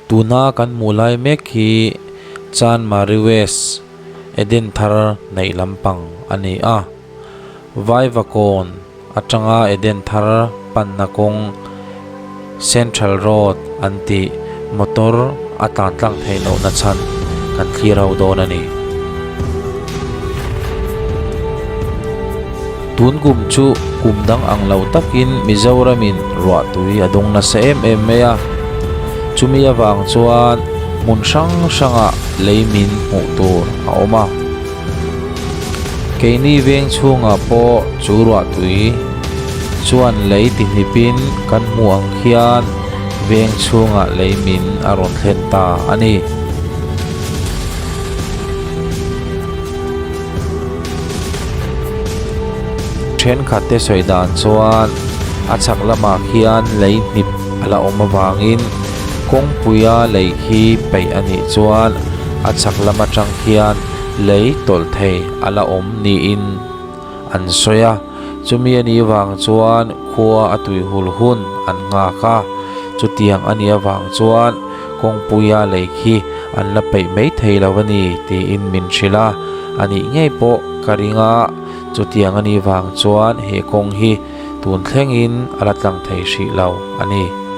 Tuna kan hmuh lai mek hi Chanmari West Edenthar neih lampang a ni a. Vaivakawn atanga Edenthar panna kawng Central Road an tih motor a tlan tlang theih lohna chhan kan thlir ho dawn a ni. Tun kum chu kum dang ang lo takin Mizoramin ruahtui a dawng nasa em em mai a, chumi avang chuan hmun hrang hrangah lei min hmuh tur a awm a. Keini veng chhungah pawh chu ruahtui chuan lei ti hnipin kan hmuh ang khian veng chhungah lei min a rawn thlen ta a ni. Thenkhatte sawi dan chuan a chhak lamah khian lei hnip a la awm avangin kawngpuia lei khi peih a nih chuan a chhak lam atang khian lei tawlh thei a la awm niin an sawi a. Chumi a nih vang chuan khua a tui hul hun an nghak a, chutiang a nih avang chuan kawngpuia lei khi an la peih mai thei lo a ni tiin min hrilh a, a nih ngei pawh ka ring a, chutiang a nih vang chuan he kawng hi tun thlengin a la tlang thei hrih lo a ni.